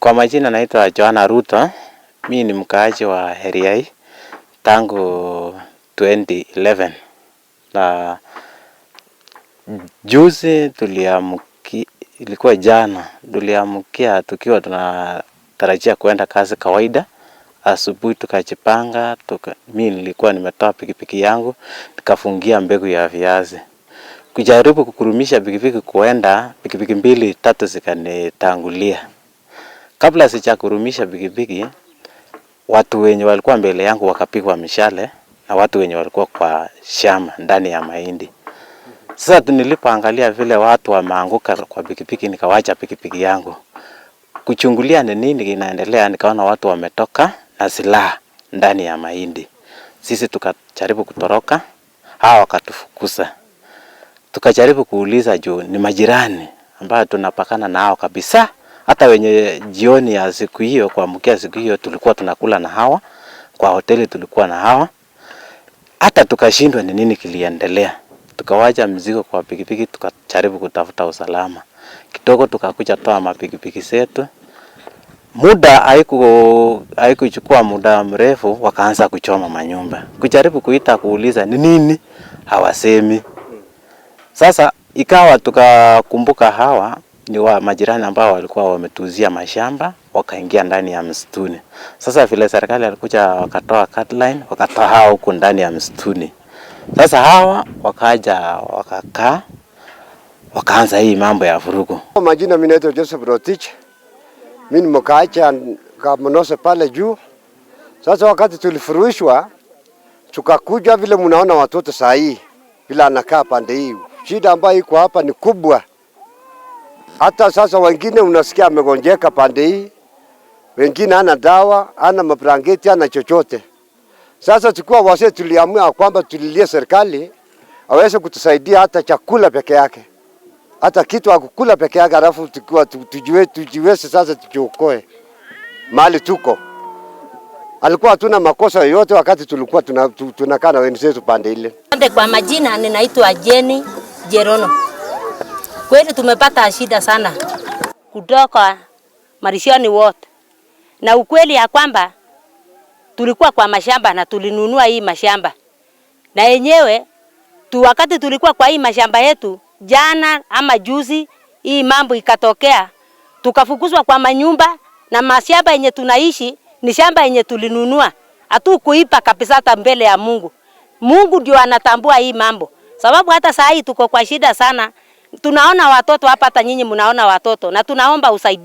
Kwa majina naitwa Joanna Ruto. Mi ni mkaaji wa area hii tangu 2011 na juzi tuliamki, ilikuwa jana tuliamkia tukiwa tunatarajia kuenda kazi kawaida. Asubuhi tukajipanga mi nilikuwa nimetoa pikipiki yangu nikafungia mbegu ya viazi. Kujaribu kukurumisha pikipiki kuenda, pikipiki mbili tatu zikanitangulia. Kabla sijakurumisha pikipiki, watu wenye walikuwa mbele yangu wakapigwa mishale na watu wenye walikuwa kwa shamba ndani ya mahindi. Sasa nilipoangalia vile watu wameanguka kwa pikipiki, nikawacha pikipiki yangu kuchungulia ni nini kinaendelea. Nikaona watu wametoka na silaha ndani ya mahindi. Sisi tukajaribu kutoroka, hawa wakatufukuza. Tukajaribu kuuliza juu ni majirani ambao tunapakana na hao kabisa. Hata wenye jioni ya siku hiyo kuamkia siku hiyo tulikuwa tunakula na hawa kwa hoteli, tulikuwa na hawa hata tukashindwa ni nini kiliendelea. Tukawacha mzigo kwa pikipiki, tukajaribu kutafuta usalama kidogo, tukakuja toa mapikipiki zetu. Muda haikuchukua muda mrefu, wakaanza kuchoma manyumba, kujaribu kuita kuuliza ni nini, hawasemi. Sasa ikawa tukakumbuka hawa ni wa majirani ambao walikuwa wametuzia mashamba wakaingia ndani ya msituni. Sasa vile serikali alikuja wakatoa cutline, wakatoa hawa huku ndani ya msituni. Sasa hawa wakaja wakakaa wakaanza hii mambo ya vurugu. Majina, mimi naitwa Joseph Rotich. Mimi ni mkaaji Kamonose pale juu. Sasa wakati tulifurushwa tukakuja, vile mnaona watoto saa hii vile anakaa pande hii, shida ambayo iko hapa ni kubwa. Hata sasa wengine unasikia amegonjeka pande hii, wengine hana dawa, hana mabrangeti, hana chochote. Sasa tukiwa wazee tuliamua kwamba tulilie serikali aweze kutusaidia hata chakula peke yake, hata kitu akukula peke yake, alafu tukiwa tujiwe tujiweze sasa tujiokoe mahali tuko. Alikuwa hatuna makosa yoyote wakati tulikuwa tunakaa na wenzetu pande ile. Kwa majina ninaitwa Jenny Jerono. Kweli tumepata shida sana kutoka marishoni wote, na ukweli ya kwamba tulikuwa kwa mashamba na tulinunua hii mashamba na yenyewe tu, wakati tulikuwa kwa hii mashamba yetu jana ama juzi, hii mambo ikatokea, tukafukuzwa kwa manyumba na mashamba yenye tunaishi ni shamba yenye tulinunua, hatukuipa kabisa hata mbele ya Mungu. Mungu ndio anatambua hii mambo, sababu hata saa hii tuko kwa shida sana. Tunaona watoto hapa, hata nyinyi mnaona watoto, na tunaomba usaidizi.